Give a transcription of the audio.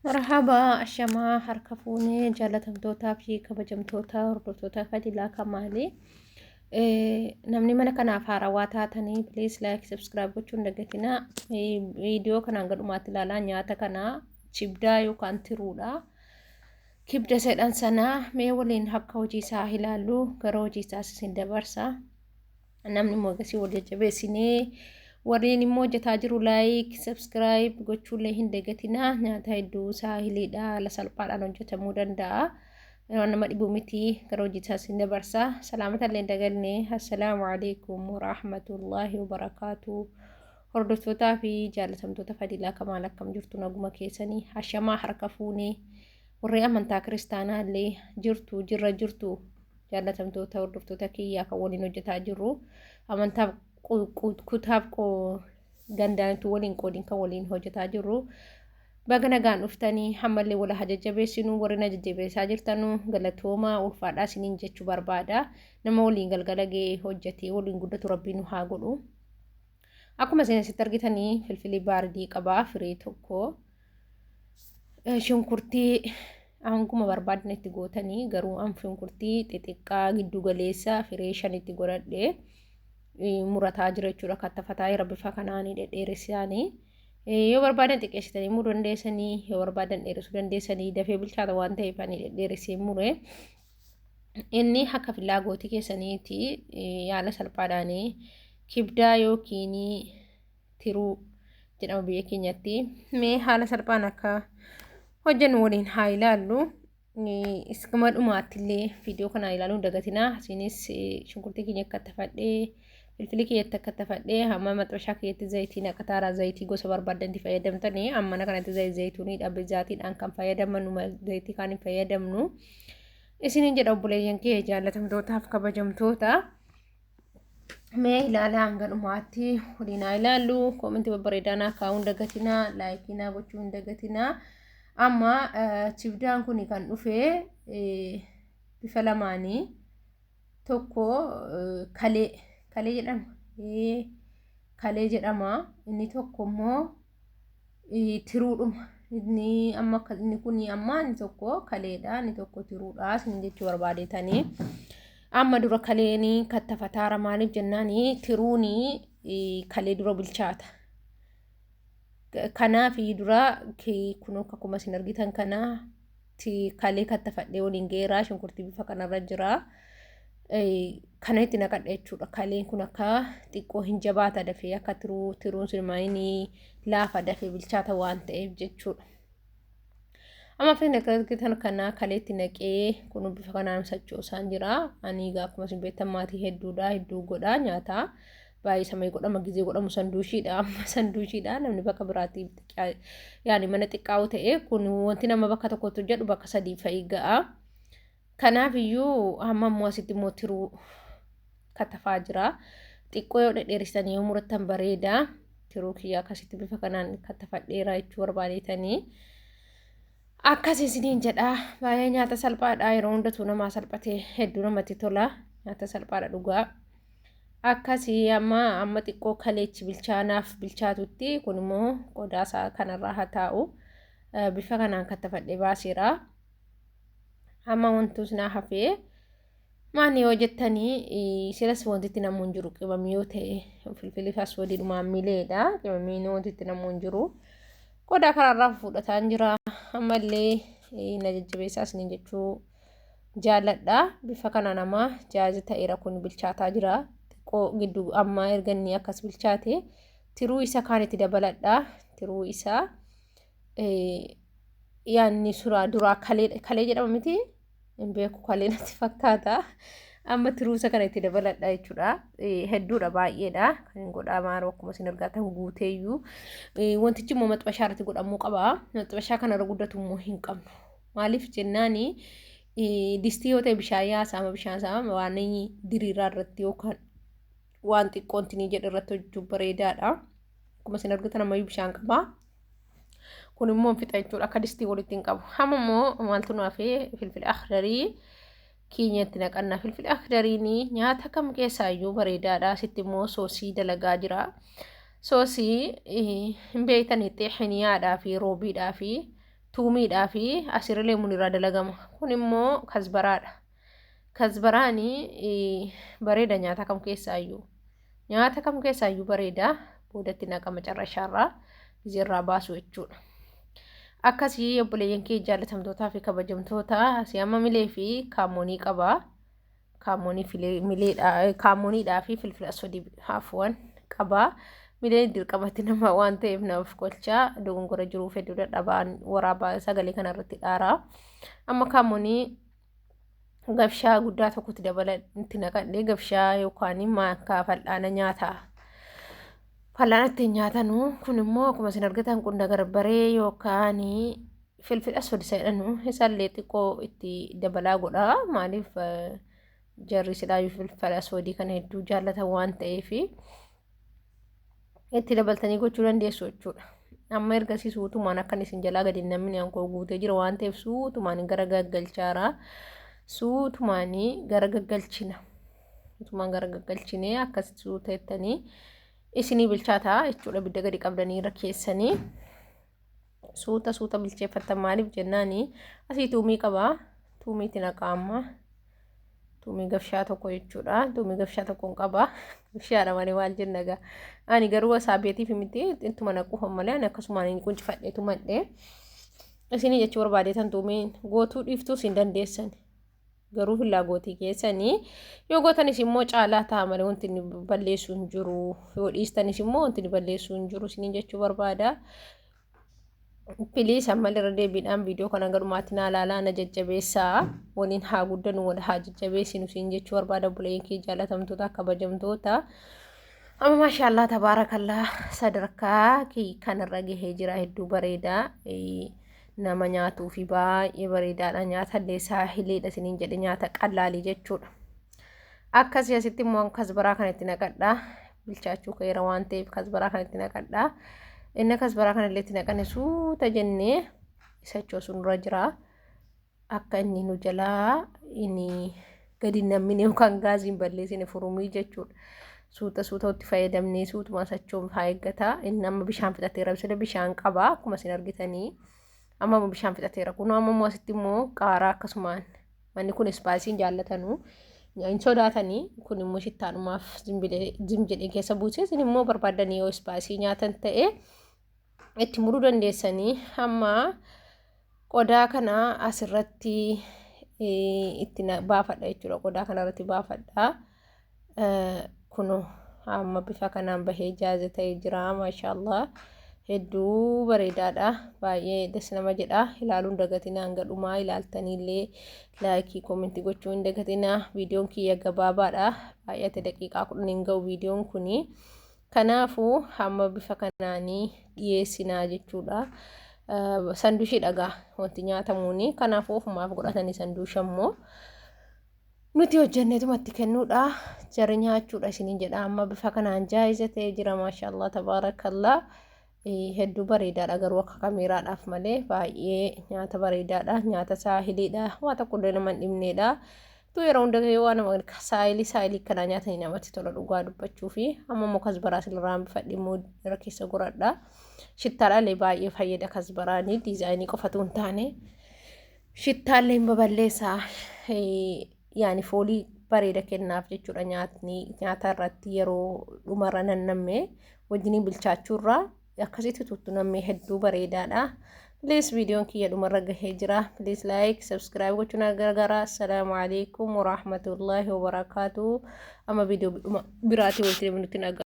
Marhaba ashamaa harka fuunee jaalatamtootaa fi kabajamtoota hordoftoota Fadilaa Kamaalii. Namni mana kanaaf haarawaa taatanii please like subscribe gochuun hin dagatinaa. Viidiyoo kanaan gadhumaatti ilaalaa nyaata kana chibdaa yookaan tiruudha. Kibda sedhan sanaa mee waliin akka hojii isaa ilaallu gara hojii isaas isin dabarsa. Namni immoo egasii wal jajjabeessinee warreen immoo hojjetaa jiru like subscribe gochuullee hin dagatinaa. Nyaata hedduu saahiliidha, haala salphaadhaan hojjetamuu danda'a. Waan nama dhibu miti, gara hojii isaas hin dabarsa. Salaamata illee hin daganne. Assalaamu alaikum warahmatullaahi wabarakaatu. Hordoftootaa fi jaalatamtoota Fadilaa Kamaal, akkam jirtu? Naguma keessanii? Ashamaa harka fuunee. Warri amantaa kiristaanaa illee jirtu, jirra jirtu, jaalatamtoota hordoftoota kiyyaa kan waliin hojjetaa jirru, amantaaf kutaaf gandaanitu waliin qoodiin kan waliin hojjetaa jirru, baga nagaan dhuftanii. Ammallee wal haa jajjabeessinu. Warri na jajjabeessaa jirtanu galatoomaa, ulfaadhaa isiniin jechuu barbaada. Nama waliin galgala ga'ee hojjetee waliin guddatu rabbiin nu haa godhu. Akkuma isin asitti argitanii filfilii baardii qabaa firii tokko, shunkurtii hanguma barbaadan itti gootanii, garuu an shunkurtii xixiqqaa giddu galeessa firee 5 itti godhadhe murataa jira jechuudha. Kattafataa jira bifa kanaanii dhedheeressaanii. Yoo barbaadan xiqqeessitanii muruu dandeessanii, yoo barbaadan dheeressuu dandeessanii. Dafee bilchaata waan ta'eef ani dhedheeressee mure. Inni akka filaagootii keessaniiti yaala salphaadhaanii kibdaa yookiin tiruu jedhama biyya keenyatti. Mee haala salphaan akka hojjennu waliin haa ilaallu. Iskuma dhumaatti illee viidiyoo kana ilaaluu hin dagatinaa. Isinis shunkurtii keenya akka tafadhee, filfilii kiyyatti akka tafadhee, hamma maxxashaa kiyyatti zayitii naqataara. Zayitii gosa barbaaddanti fayyadamtanii, amma kanatti zayituuniidha bizaatiidhaan kan fayyadamannu, zayitii kaan hin fayyadamnu. Isiniin jedha obboleeyyan kee jaallatamtootaaf kabajamtoota. Mee ilaalaa, hanga dhumaatti waliin haa ilaallu. Koomentii babbareedaa naa kaa'uu hin dagatinaa. Laayikii naa gochuu hin dagatinaa. Amma chibdaan kun kan dhufe bifa lamaanii, tokko kalee kalee jedhama. Kalee jedhama. Inni tokko immoo tiruudhuma. Inni amma inni kun amma inni tokko kaleedha, inni tokko tiruudha isin jechuu barbaadetanii. Amma dura kaleen kattafataara, maaliif jennaani tiruuni kalee dura bilchaata. Kanaaf dura kun akkuma isin argitan kana kalee kattafadhee waliin geeraa, shunkurtii bifa kanarra jira. Kana itti naqadha jechuudha. Kaleen kun akka xiqqoo hin jabaata dafee, akka tiruu tiruun sun maayinii laafa, dafee bilchaata waan ta'eef jechuudha. Amma fi argitan kana kaleetti naqee kun bifa kanaan sochoosaan jira. Ani egaa akkuma isin beektan maatii hedduudha, hedduu godha nyaata. Baay'ee samii godhama, gizee godhamu sanduushiidha. Amma sanduushiidha, namni bakka biraatti yaani mana xiqqaa'u ta'e kun wanti nama bakka tokkotti hojjedhu bakka sadii fa'i ga'a. Kanaaf iyyuu amma immoo asitti immoo tiruu katafaa jira. Xiqqoo yoo dhedheeressanii yoo murattan bareeda. Tiruu kiyya akkasitti bifa kanaan katafadheera jechuu barbaadetanii. Akkas isiniin jedha. Baay'ee nyaata salphaadha. Yeroo hundatuu namaa salphatee hedduu namatti tola. Nyaata salphaadha dhugaa. Akkasii amma xiqqoo kaleechi bilchaanaaf bilchaatutti kun immoo qodaa isaa kanarraa haa taa'u. Bifa kanaan kattafadhee baaseera. Amma wantoota naa hafee maani yoo jettanii, silas wanti itti namuu hin jiru, qimamii yoo ta'e filfilli aswadiidhumaan mileedha. Qimamiin wanti itti namuu hin jiru. Qodaa karaarraa fuudhataan jira. Ammallee na jajjabeessaa isiniin jechuu jaalladha. Bifa kanaan amma jaazi ta'eera, kun bilchaataa jira. Xiqqoo gidduu amma erga inni akkas bilchaate tiruu isa kaan itti dabaladha. Tiruu isaa yaanni suraa duraa kalee kalee jedhama miti, hin beeku, kalee natti fakkaata. Amma tiruu isa kana itti dabaladha jechuudha. Hedduudha, baay'eedha. Kan hin godhaa maaroo akkuma isin argatan guuteeyyuu. Wantichi immoo maxxashaa irratti godhamuu qaba. Maxxashaa kanarra guddatu immoo hin qabnu. Maaliif jennaani distii yoo ta'e bishaan yaasaama, bishaan saama waan diriiraa irratti yookaan waan xiqqoon tinii jedhu irratti hojjechuuf bareedaadha. Akkuma isin argitan ammayyuu bishaan qaba. Kun immoo fixa jechuudha, akka distii walitti hin qabu. Hamma immoo maaltu nu hafee? Filfila akhdarii keenyatti naqannaa. Filfila akhdariin nyaata kam keessaayyuu bareedaadha. Asitti immoo soosii dalagaa jira. Soosii hin beektanii, xixiniyaadhaa fi roobiidhaa fi Tuumiidhaa fi asirra leemuun irraa dalagama. Kun immoo kasbaraadha. Kasbaraani bareeda nyaata kam keessaayyuu. Nyaata kam keessaayyuu bareeda. Boodatti naqama carrashaarraa irraa baasu jechuudha. Akkasii obboleeyyan kee jaalatamtootaa fi kabajamtoota, asii amma milee fi kaamoonii qaba. Kaamoonii mileedha, kaamooniidhaa fi filfila sodii haafuwan qaba. Mileen dirqamatti nama waan ta'eef namaaf kolchaa dogongora jiruuf hedduu dadhabaan waraabaa sagalee kanarratti dhaaraa. Amma kaamoonii gabshaa guddaa tokkotti dabala itti naqadhee, gabshaa yookaan maankaa fal'aana nyaataa. Fal'aana ittiin nyaatanuu kun immoo akkuma isin argitan qunda barbaree yookaan filfila sodisa jedhanu isaallee xiqqoo itti dabalaa godha. Maaliif, jarri silaayyuu filfila soodii kana hedduu jaallatan waan ta'eef itti dabaltanii gochuu dandeessu jechuudha. Amma ergasii suutumaan akkan isin jalaa gadi namni ankoo guutee jira waan ta'eef suutumaan gara gaggalchaara. Suutumaan gara gaggalchina. Suutumaan gara gaggalchinee akkas suuta jettanii isinii bilchaataa jechuudha. Ibidda gadi qabdanii irra keessanii suuta suuta bilcheeffattan. Maaliif jennaani, asii tuumii qabaa. Tuumiitti naqaa amma. Tuumii gabshaa tokko jechuudha. Tuumii gabshaa tokko hin qaba. Gabshaadha malee maal jenna egaa. Ani garuu wasaabeetiif miti, ittuma naquuf malee, ani akkasumaan hin quncifadhee tumadhee. Isinii jechuu barbaadeetan tuumiin gootuu dhiiftuus hin dandeessan. Garuu fillaa gootii keessanii yoo gootanis immoo caalaa ta'a malee wanti inni balleessu hin jiru. Yoo dhiistanis immoo wanti inni balleessu hin jiru isiniin jechuu barbaada. Please, ammallee irra deebiidhaan viidiyoo kana galumaatti naa ilaalaa, na jajjabeessaa, waliin haa guddanu, wal haa jajjabeessinu siin jechuu barbaada, obboleeyyan kee jaalatamtoota, kabajamtoota. Amma maashaallah tabaarakallaa sadarkaa kanarra gahee jira, hedduu bareedaa, nama nyaatuu fi baay'ee bareedaadha. Nyaata illee saahileedha isiniin jedhe, nyaata qallaalii jechuudha. Akkasii asitti immoo kasbaraa kan itti naqadha. Bilchaachuu ka'eera waan ta'eef kasbaraa kan itti naqadha. Inni kasbaraa kana illee itti naqane suuta jennee isa sun dura jira. Akka inni nu jalaa inni gadi namni yookaan gaaziin balleessine furumii jechuudha. Suuta suuta itti fayyadamnee suutuma sochoon haa eeggata. Inni amma bishaan fixateera. Sila bishaan qaba akkuma isin argitanii. Amma bishaan fixateera. Kun amma immoo asitti immoo qaaraa akkasumaan manni kun spicyn jaallatanu. Hin sodaatanii. Kun immoo shittaanumaaf zim jedhee keessa buusee, isin immoo barbaadanii yoo spicy nyaatan ta'e itti muruu dandeessanii. Amma qodaa kana asirratti itti baafadha jechuudha. Qodaa kanarratti baafadha. Kun amma bifa kanaan bahee jaaze ta'ee jira. Maashaallah, hedduu bareedaadha. Baay'ee das nama jedha. Ilaaluun dagatinaa, hanga dhumaa ilaaltaniillee like, comment gochuu hin dagatinaa. Viidiyoon kiyya gabaabaadha. Baay'ate daqiiqaa 10 hin ga'u viidiyoon kuni. Kanaafuu hamma bifa kanaanii dhiyeessinaa jechuudha. Sanduushii dhagaa wanti nyaatamuuni. Kanaafuu ofumaaf godhatanii sanduusha immoo nuti hojjenneetumatti kennuudha. Jara nyaachuudha isiniin jedha. Amma bifa kanaan jaayiza ta'ee jira. Maashaallah tabaarakallaa. Hedduu bareedaadha, garuu akka kameeraadhaaf malee baay'ee nyaata bareedaadha. Nyaata saahiliidha. Waa tokko illee nama hin dhibneedha. Tu yeroo hunda waan nama saahilii saahilii kanaa nyaatanii namatti tola dhugaa dubbachuu fi amma immoo kasbaraa sirraa bifadhe immoo irra keessa godhadha. Shittaadhaallee baay'ee fayyada kasbaraanii, design qofatu hin taane. Shittaallee hin baballeessaa, yaani foolii bareeda kennaaf jechuudha. Nyaatni nyaata irratti yeroo dhumarra nannamme wajjiniin bilchaachuurraa akkasitti tuttunammee hedduu bareedaadha. Please, viidiyoon kiyya dhumarra gahee jira. Please, like, subscribe gochuun gargaara. Assalaamu alaikum warahmatullaahi wabarakaatu. Amma viidiyoo biraatii walitti deebinutti nagaa.